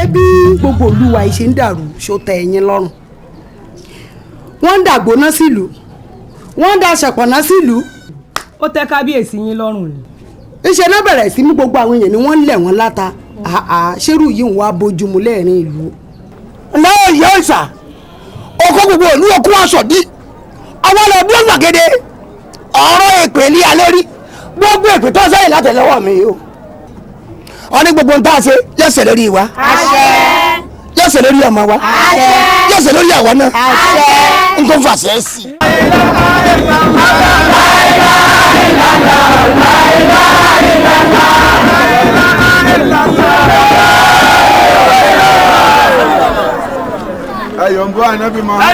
Ṣé bí gbogbo olúwa yìí ṣe ń dàrú ṣó tẹ́ ẹ̀yin lọ́rùn? Wọ́n ń dàgbóná sílùú, wọ́n ń da ṣọ̀pọ̀ná sílùú. Ó tẹ́ kábíyèsí yín lọ́rùn ni. Ńṣe náà bẹ̀rẹ̀ sí mú gbogbo àwọn èèyàn ni wọ́n ń lẹ̀ wọ́n láta. Àà, ṣérù yìí ń wá bójúmu lẹ́ẹ̀rin ìlú. Lẹ́yìn ìyá ìsà ọkọ gbogbo ìlú ọkọ aṣọ dí àwọn lọ bí ọgbàgede ọ̀rọ̀ èpè ní alẹ́ rí gbogbo èpè tó sẹ́yìn látẹ̀lẹ́wọ̀ mi o. Wọ́n ní gbogbo nǹkan ṣe yọ̀sẹ̀ lórí wa, yọ̀sẹ̀ lórí ọmọ wa, yọ̀sẹ̀ lórí àwa náà, n kò fàṣẹ sí i. Ayọ̀nbó Anabi Muhammad.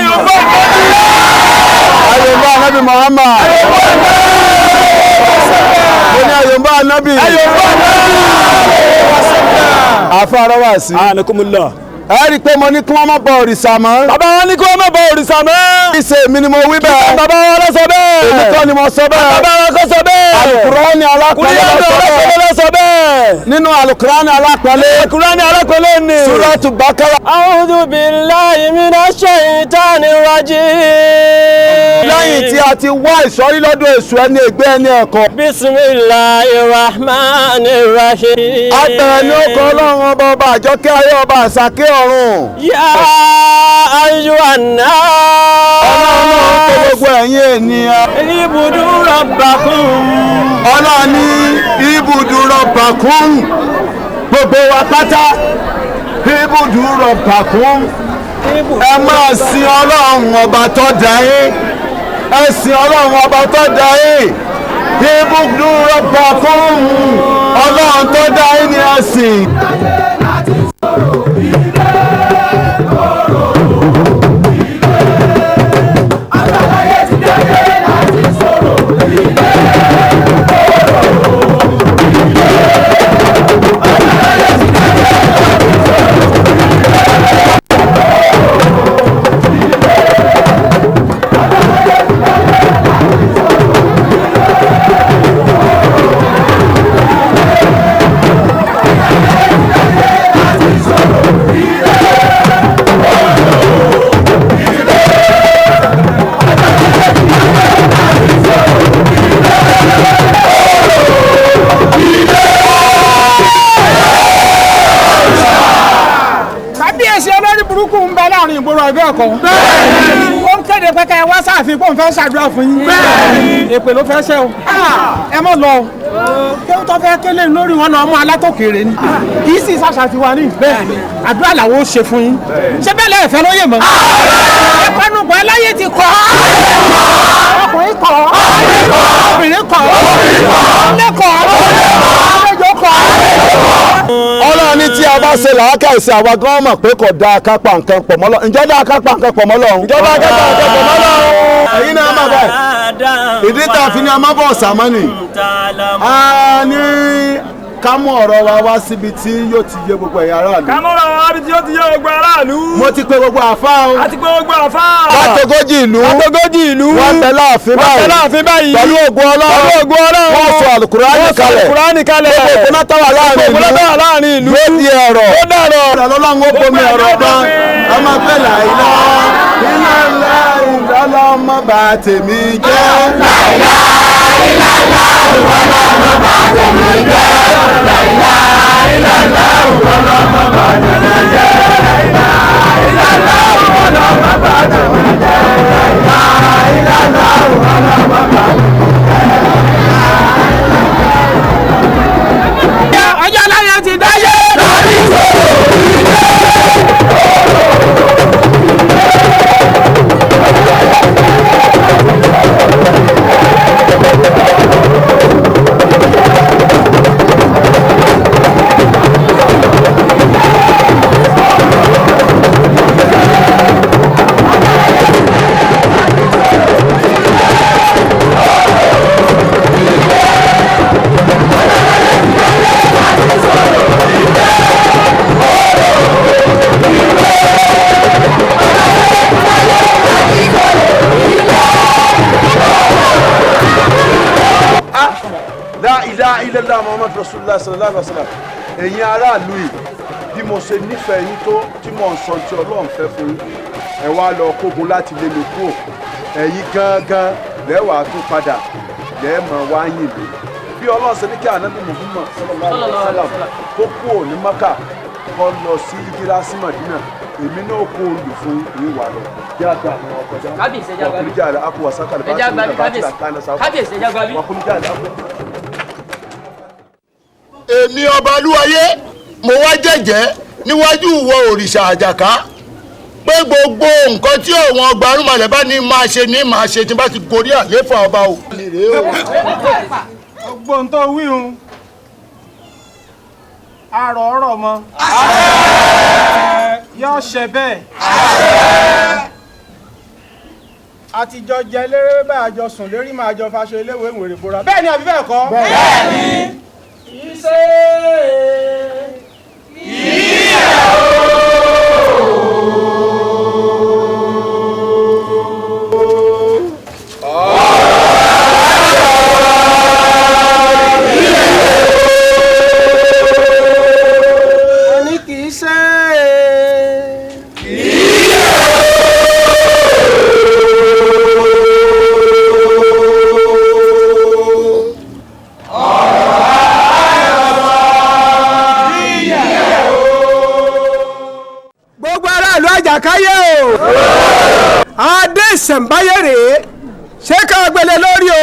Ayọ̀nbó Anabi Muhammad. Mo ní Ayọ̀nbó Anabi. Ayọ̀nbó Anabi. Àfa ara wà sí. Anakumullah. Ẹ rí i pé mo ní kí wọ́n má bọ òrìṣà mọ́. Bàbá wa ní kí wọ́n má bọ òrìṣà mọ́. Ìṣe mi ni mo wí bẹ́ẹ̀. Bàbá wa ló sọ bẹ́ẹ̀. Èmi kọ́ ni mo sọ bẹ́ẹ̀. Bàbá wa kọ́ sọ bẹ́ẹ̀. Alukurani alápẹ̀lẹ́ ló sọ bẹ́ẹ̀. Ló sọ bẹ́ẹ̀. Nínú Alukurani alápẹ̀lẹ́. Alukurani alápẹ̀lẹ́ ni. Suratu Bakara. A'udhu billahi minash shaitani rajim. Lẹ́yìn tí a ti wá ìsọ̀rí lọ́dọ̀ èṣù ẹni ègbé ẹni ẹ̀kọ́. Bismillahir rahmanir rahim. A bẹ̀rẹ̀ ní ọkọ̀ Ọlọ́run ọba ọba àjọkẹ́ ayé ọba àṣàkẹ́ ọ̀run. Ya ayyuhan nas. Ọlọ́run náà ń pe gbogbo ẹ̀yin ènìyàn. Ibudu rabbakum. Ọlọ́run ní ibudu rabbakum. Gbogbo wa pátá ibudu rabbakum. Ẹ máa sin Ọlọ́run ọba tó dá yín. Ẹ sin Ọlọ́run ọba tó dá yín. Ibudu rabbakum. Ọlọ́run tó dá yín ni ẹ sìn. Kábíyèsí olórí burúkú ń bẹ láàrin ìgboro ẹgbẹ́ ọkọ̀. Ó ń kéde pé ká ẹ wá sáàfin kó n fẹ́ ṣàdúrà fún yín. Èpè ló fẹ́ ṣe o. Ẹ mọ̀ lọ o. Kéwù tó fẹ́ kélé lórí wọn lọ mú alátòkèrè ni. Kì í sì ṣàṣà ti wà ní. Àdúrà làwọn ó ṣe fún yín. Ṣé bẹ́ẹ̀ lẹ́ẹ̀fẹ́ lóye mọ́? Ẹ̀pánupọ̀ ẹláyé ti kọ́. Ọkùnrin kọ́. Obìnrin kọ́. Ilé kọ́. Àlejò kọ́. Ọlọ́run ní tí a bá ṣe làákàyèsí àwa gan mọ̀ pé kò dáa ká pa nǹkan pọ̀ mọ́ Ọlọ́run. Ǹjẹ́ dáa ká pa nǹkan pọ̀ mọ́ Ọlọ́run? Ǹjẹ́ dáa ká pa nǹkan pọ̀ mọ́ Ọlọ́run? Ẹ̀yin náà má báyìí. Ìdí tá a fi ní a má bọ̀ sàmọ́nì. A ní ká mú ọ̀rọ̀ wa wá síbi tí yóò ti yé gbogbo ẹ̀yin aráàlú. Ká mú ọ̀rọ̀ wa wá síbi tí yóò ti yé gbogbo aráàlú. Mo ti pe gbogbo àfáà o. A ti pe gbogbo àfáà. Látogójì ìlú. Látogójì ìlú. Wọ́n tẹ láàfin báyìí. Wọ́n tẹ láàfin báyìí. Pẹ̀lú ògùn Ọlọ́run. Pẹ̀lú ògùn Ọlọ́run. Wọ́n sọ Àlùkùránì Wọ́n sọ kalẹ̀. Àlùkùránì kalẹ̀. Gbogbo ògbóná tó wà láàrin ìlú. Gbogbo ògbóná tó wà láàrin ìlú. Yóò di ẹ̀rọ. Ó dẹ̀rọ̀. Ọlọ́run ó bomi ẹ̀rọ tán. A máa fẹ́ làìlá. Ilé ńlá ìlọ́lọ́ mọ́ bá tèmi jẹ́. Làìlá ìlàlá ìwọ́lọ́ mọ́ bá tèmi jẹ́. Làìlá ìlàlá ìwọ́lọ́ mọ́ bá tèmi jẹ́. Làìlá ìlàlá ìwọ́lọ́ mọ́ bá tèmi jẹ́. Làìlá ìlàlá ìwọ́lọ́ mọ́ bá tèmi jẹ́. Ọjọ́ aláyọ̀ ti dáyé. La ilaha illallah Muhammad Rasulullah sallallahu alaihi wasallam. Ẹ̀yin aráàlú yìí, Bí mo ṣe nífẹ̀ẹ́ yín tó tí mò ń sọ tí Ọlọ́run fẹ́ fún yín, ẹ wá lọ kógun láti lé mi kúrò. Ẹ̀yin gangan lẹ́wàá tún padà lẹ́ẹ̀mọ̀ wá yìn mí. Bí Ọlọ́run ṣe ní kí Ànábì Muhammad sallallahu alaihi wasallam kó kúrò ní Mákà kó lọ sí Hijira sí Màdínà, èmi náà kó olù fún yín wà lọ. Yàtọ̀ àwọn ọkọ̀ já. Kábíyèsí ẹja gbabi. Wàkúlíjà rẹ̀ akú wasakàlẹ̀ bá Ẹja ti gbabi ní bàtí kábíyèsí. àkànnà sáfù. Kábíyèsí ẹja gbabi. Wàkúlíjà rẹ̀ akú. Èmi ọba olúwayé mo wá jẹ́jẹ́ níwájú ìwọ òrìṣà àjàká pé gbogbo nǹkan tí òun ọgbà arúmọlẹ̀ bá ní máa ṣe ní máa ṣe tí bá ti gorí àléfà ọba o. Ọgbọ́n tó wíhun arọ̀ ọ̀rọ̀ mọ́ yóò ṣe bẹ́ẹ̀. Àtijọ́ jẹ lérè bá àjọ sùn lérí máa jọ faṣọ eléwé wèrè bora bẹ́ẹ̀ ni àbí bẹ́ẹ̀ kọ́. Bẹ́ẹ̀ni. Iṣẹ́ ní kì í ṣe Gbogbo aráàlú Àjàkáyé o, adé ìṣẹ̀ǹbáyé rèé, ṣé ká gbélé lórí o,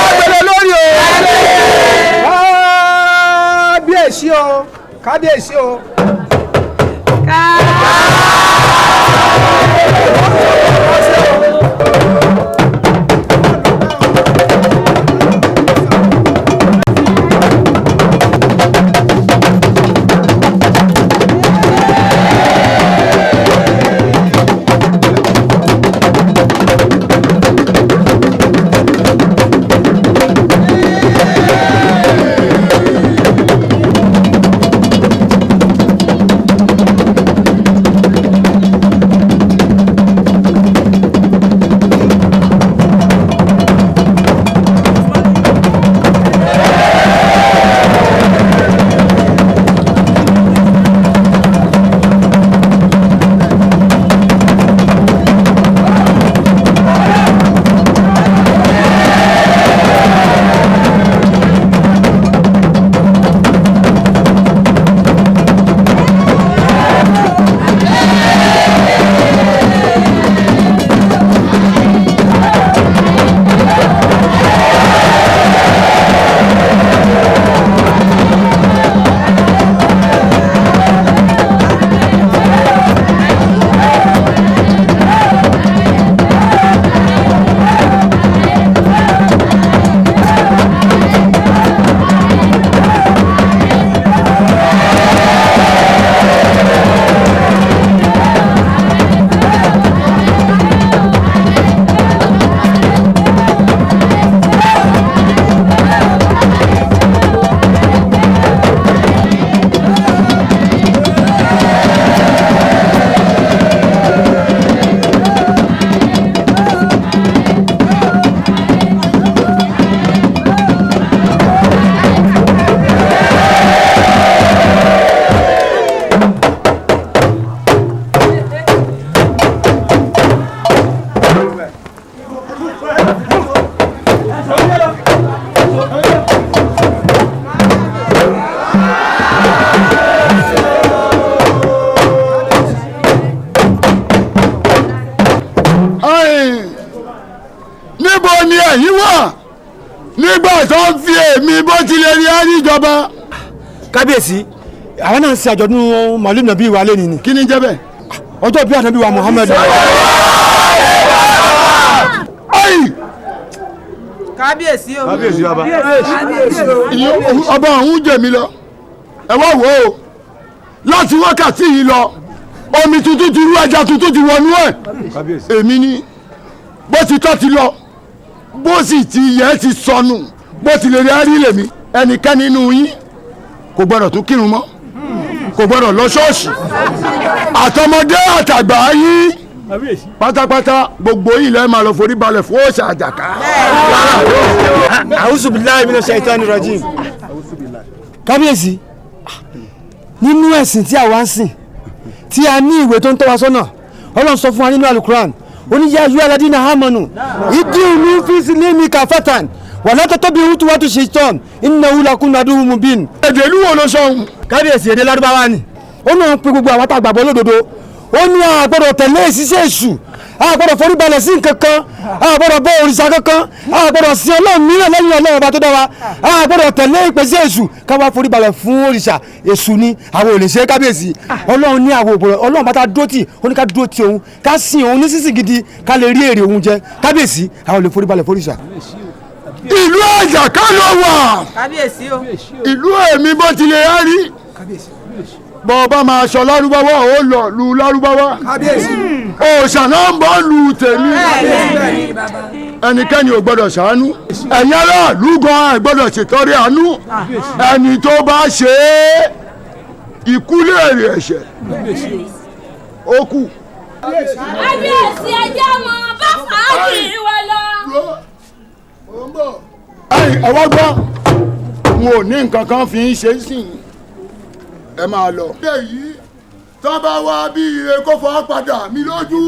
ká gbélé lórí o, kábíyèsí o, kábíyèsí o. Níbo ni ẹ̀yin wà nígbà tó ń fi èmi bó tilẹ̀ rí á níjọba. Kábíyèsí, àwọn náà ń ṣe àjọ̀dún màálù nàbí wa lẹ́ni ni. Kí ni jẹ́ bẹ́ẹ̀? Ọjọ́ bí ànábì wa Muhammad. Ayi! Kábíyèsí o. Kábíyèsí ọba. Ọba ọ̀hún jẹ̀ mí lọ. Ẹ wá wò ó, láti wákàtí yìí lọ, omi tuntun ti rú, ẹja tuntun ti wọnú ẹ̀. Èmi ni bó ti tọ́ ti lọ, bó sì ti yẹ ti sọnù, bó ti lè rí àárí lèmi. Ẹnikẹ́ni nínú yín kò gbọ́dọ̀ tún kírun mọ́, kò gbọ́dọ̀ lọ ṣọ́ọ̀ṣì, àtọmọdé àtàgbà yín pátápátá gbogbo yìí lẹ́ẹ̀ máa lọ forí balẹ̀ fún òòṣà Àjàká. A'udhu billahi minash shaitani rajim. Kábíyèsí, Nínú ẹ̀sìn tí àwa ń sìn, tí a ní ìwé tó ń tọ́ wa sọ́nà, Ọlọ́run sọ fún wa nínú Alukuran, ó ní yá ayú aládínà hámọ́nù ìdí òní fíìsì lémi kàfàtàn wà látọ̀tọ̀ bí wútu wàtú ṣe tán iná wúlà kúnnà àdúhùn mu bín. Èdè ìlú wo ló sọ ohun? Kábíyèsí, èdè Lárúbáwá ni. Ó náà ń pe gbogbo àwọn àtàgbàgbọ́ lódodo. Ó ní a gbọ́dọ̀ tẹ̀lé ìṣiṣẹ́ èṣù, a gbọ́dọ̀ forí balẹ̀ sí nǹkan kan, a gbọ́dọ̀ bọ òrìṣà kankan, a gbọ́dọ̀ sin Ọlọ́run mìíràn lẹ́yìn Ọlọ́run ọba tó dá wa, a gbọ́dọ̀ tẹ̀lé ìpèsè èṣù ká wá forí balẹ̀ fún òrìṣà. Èṣù ni àwọn ò lè ṣe. Kábíyèsí, Ọlọ́run ní àwọn òbòrò Ọlọ́run bá ta dúró tì, ó ní ká dúró tì òun, ká sin òun ní sísìn gidi, ká lè rí èrè òun jẹ. Kábíyèsí, àwọn ò lè forí balẹ̀ fóríṣà. Ìlú Àjàká ló wà. Kábíyèsí o. Ìlú èmi bó tilẹ̀ á rí, bọ́ ọba máa sọ Lárúbáwá, ó lọ lu Lárúbáwá. Òòṣà náà ń bọ́ lu tèmi. Ẹnikẹ́ni ò gbọ́dọ̀ ṣàánú. Ẹ̀yin aráàlú gan ẹ̀ gbọ́dọ̀ ṣètọrẹ àánú. Ẹni tó bá ṣe é, ikú lèrè ẹ̀ṣẹ̀, ó kù. Kábíyèsí, ẹjẹ́ mọ bá fàájì wa lọ. Ẹ̀yin ọwọ́ gbọ́, n ò ní nǹkan kan fi ń ṣe sí i, ẹ máa lọ. Èyí tó bá wá bí ire kó fọ́ padà mi lójú.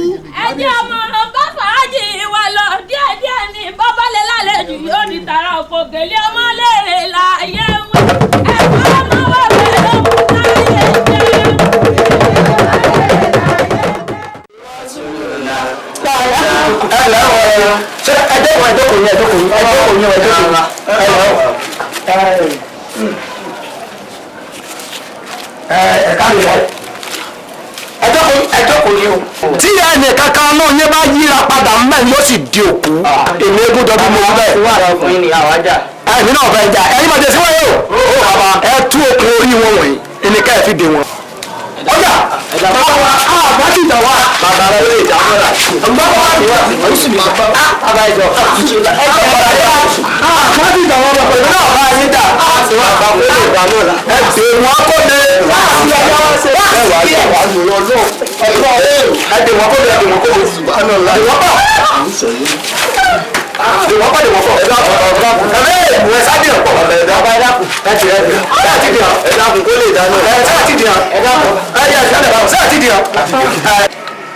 Ẹjẹ́ mọ bá fàájì wa lọ. Díẹ̀díẹ̀ ní bọ́bálẹ̀ lálejò yóò ní tààrà òfò gèlè ọmọ léèrè láàyè wí. Ẹ̀fọ́ ọmọ wà bẹ̀rẹ̀ lókun táyé jẹ́. Ẹ lẹ́ wọ ṣé ẹ dẹ́kun, ẹ dẹ́kun yín, ẹ dẹ́kun yín, ẹ dẹ́kun yín, ẹ dẹ́kun yín, ẹ lẹ́ wọ. Ẹ káàlì rẹ, ẹ dẹ́kun, ẹ dẹ́kun yín o. Tí ẹnì kankan náà yẹn bá yíra padà mẹ́rin, yóò sì di òkú. Èmi eégún dọ́bí mo bẹ́ẹ̀. Ẹ̀mí náà fẹ́ jà, ẹ̀yin máa tẹ̀síwájú o. Ẹ tú okùn orí wọn wọ̀nyí, ẹnì ká ẹ̀ fi dè wọn. Ọjà bàbá wa, àbá ti jà wá. Bàbá rẹ lè jà mọ́ra. Bàbá wa ni wà bàbá ìjọ. Àbá ti jà wá, bàbá ìjọ náà bá yín jà. Ẹ dè wọ́n kó lè. Ẹ dè wọ́n kó lè, ẹ dè wọ́n kó lè. Dè wọ́n pọ̀. Dè wọ́n pọ̀, dè wọ́n pọ̀. Ẹ ẹ sábì ọ̀pọ̀. Bàbá ẹ dákun. Ẹ ti ẹ sáà ti dìhàn. Ẹ dákun kó lè dáná. Ẹ sáà ti dìhàn. Ẹ dákun. Ẹ yẹ ẹ sáà ti dìhàn.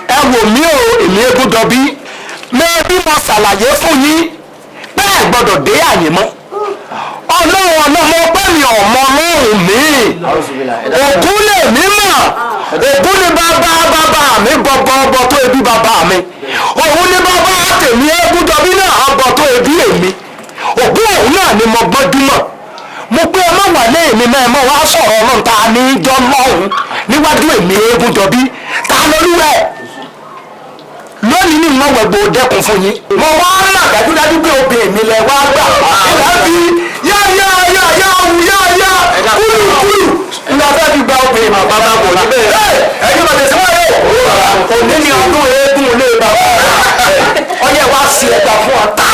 Ẹ wò mí o, èmi eégún dọbí. Mẹ́ẹ̀bí mo ṣàlàyé fún yín bẹ́ẹ̀ gbọ́dọ̀ dé àyè mọ́. Ọlọ́run ọlọ́mọ pẹ́ mi ọ̀mọ ọlọ́run mi. Ògún lè mí mọ̀. Ògún ni bàbá bàbá mi bọ̀bọ̀ ọbọ̀ tó ebi bàbá mi. Òun ni bàbá tèmi eégún dọbí náà ọbọ̀ tó ebi èmi. Ògún òun náà ni mo gbọ́dúmọ̀. Mo pé ọmọ wà lé èmi náà mọ́ wá sọ̀rọ̀ ọlọ́run ta ní í jọ lọ́hùn níwájú èmi eégún dọbí ta lolúwẹ̀ lónìí ní ìmọ̀ wẹ̀gbọ́ dẹ́kun fún yín. Mo wá mà dájúdájú pé obìnrin mi lẹ wá gbà. Ìlà fi yá yá yá yá wù yá yá kúlù kúlù ńlá fẹ́ fi gba obìnrin bàbá bá wò níbẹ̀. Ẹ̀yin bàtẹ̀ sí wáyé òní ni ọdún eégún lé bàbá ọyẹ wá sí ẹgbà fún ọ tá.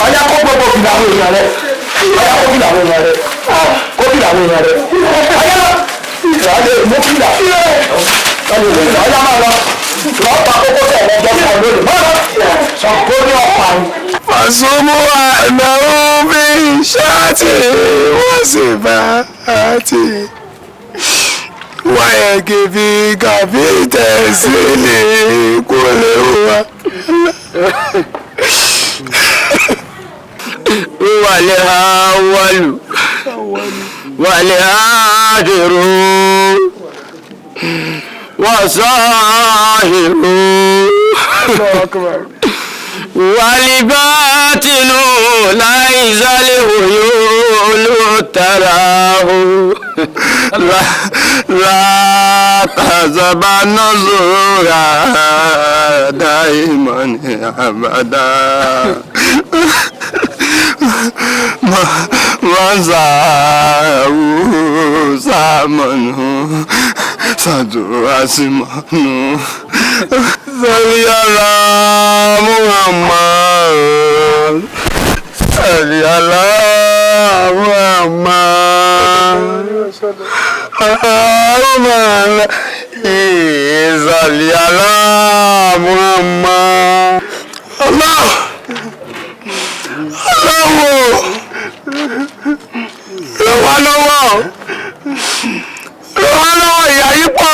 Ọya kó gbogbo fìlà àwọn èèyàn rẹ. Ọya kó fìlà àwọn èèyàn rẹ. Kó fìlà àwọn èèyàn rẹ. Ọya ìlàlẹ̀ mú fìlà. Ọya máa lọ. Lọ́ọ́ pa kókó tẹ̀ lọ́jọ́ fún ọ lónìí. Máa lọ. Sọ kó ní ọ̀pá yìí. Fàṣọmọ ànáwó bí ṣáàtì wọ́n sì bá àti wáyé kìfì kàfí tẹ̀sílẹ̀ kò lè wá. Wàlẹ̀ àwọlù wàlẹ̀ àdèrò wàsáhìrò wàlìbátìlù láìsálẹ̀ òyò tàràhù látàzàbà nọ́zọ̀rà dáìmọ̀ ní àbàdà. Mọ́sàáwù sàmọ̀nù sàdúrásímọ̀nù. Sọ̀rọ̀ Muhammad. Sọ̀rọ̀ Muhammad. Allahumma salli ala Muhammad. Allah Allah ràn wá lọ́wọ́, ràn wá lọ́wọ́, ìyà yìí pọ̀,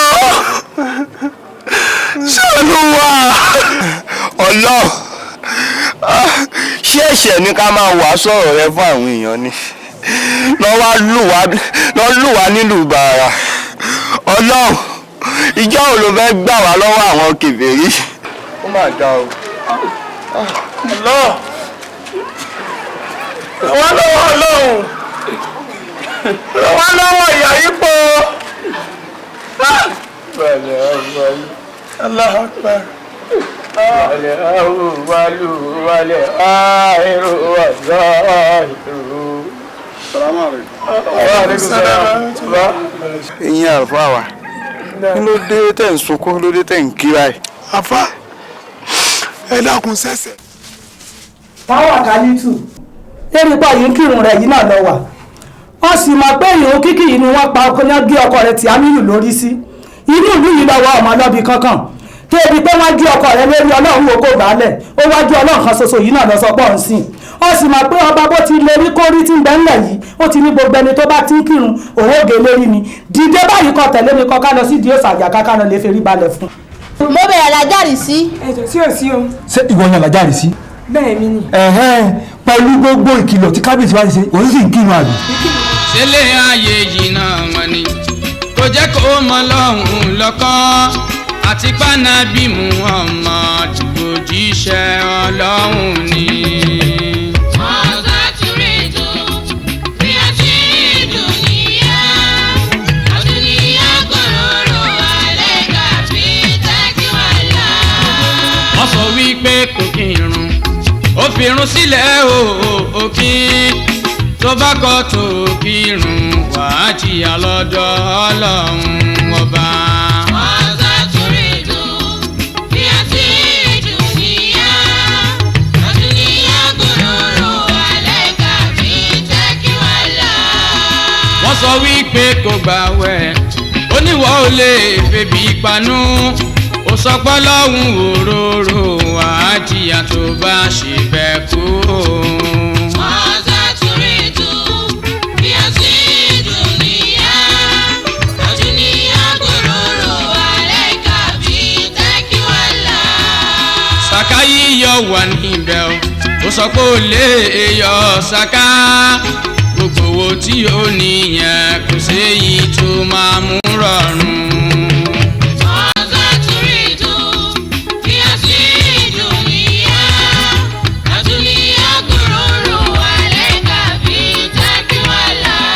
ṣàánú wa. Ọlọ́run, ṣé ẹ̀ṣẹ̀ ni ká máa wàásù ọ̀rọ̀ rẹ fún àwọn èèyàn ni? Lọ́ wá lù wá nílùú bàrà. Ọlọ́run, ìjọ wo ló fẹ́ gbà wá lọ́wọ́ àwọn kèfèrí? Ó mà ga o. Ọlọ́run, ràn wá lọ́wọ́. Ọlọ́run, ràn wá lọ́wọ́, ìyà yìí pọ̀. Allahu Akbar. Wal awwalu wal akhiru waz-zahiru. Ìyẹn àlùfáà wa, kí ló dé tẹ̀ ń sunkún? Ló dé tẹ̀ ń kíra ẹ̀? Àfa, ẹ dákun, sẹ́sẹ̀. Táwa kálítù lérí pọ̀ yìí ń kírun rẹ̀ yìí náà lọ wà, wọ́n sì mọ̀ pé ìrun kíkì yìí ni wọ́n pa ọkọ náà, gé ọkọ rẹ̀ tí Aminu lórí sí inú ìlú yìí lọ́wọ́ ọmọ lọ́bi kankan tóbi pé wọ́n gé ọkọ rẹ̀ lórí. Ọlọ́run wo kò bàálẹ̀ ó wájú Ọlọ́run kan ṣoṣo yìí náà lọ sọ pọ̀ ń sìn. Ó sì mọ̀ pé ọba bó ti lè rí kórí tí ń bẹ ńlẹ̀ yìí, ó ti ní gbogbo ẹni tó bá ti ń kírun òun ògè lórí ni. Dìde báyìí, kó tẹ̀lé mi, kó ká lọ sí ìdí òsà àjàká, ká lọ lè ferí balẹ̀ fún. Mo bẹ̀rẹ̀ alájàrí sí. Ẹ̀jọ̀ tí ò sí o. Ṣé ìwọ ni alájàrí sí? Bẹ́ẹ̀ mi ni. Ẹ̀hẹ́n, pẹ̀lú gbogbo ìkìlọ̀ tí kábíyèsí bá ti ṣe, òun sì ń kírun àbí? Ṣẹlẹ̀ ayé yìí náà wọ́n ni kò jẹ́ kó mọ lọ́hùn lọ́kàn àti pánábì Muhammad òjíṣẹ́ Ọlọ́hun ni. ماذا تريد بهذه الدنيا؟ الدنيا غرور عليك في تقوى الله. Wọ́n sọ wípé kò kírun, ó fi irun sílẹ̀ o, ò kí tó bá kọ́ tó kírun, wàá jìyà lọ́dọ̀ Ọlọ́run Ọba. ماذا تريد بهذه الدنيا؟ الدنيا غرور عليك في تقوى الله. Wọ́n sọ wípé kò gbàwẹ̀, oníwọ̀ ò lè febi panú, ó sọ pé lọ́hùn òróró, wàá jìyà tó bá ṣe bẹ́ẹ̀ kú. ماذا تريد بهذه الدنيا؟ الدنيا غرور عليك في تقوى الله. Sàká yíyọ wà níbẹ̀ o, ó sọ pé ó lè yọ sàká, gbogbo owó tí ó níyẹn kò séyìí tó máa mú rọrùn. ماذا تريد بهذه الدنيا؟ الدنيا غرور عليك في تقوى الله.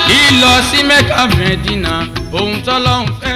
Lílọ sí Mẹ́kà, Mẹ́dínà, ohun tọ́lọ́hún fẹ́.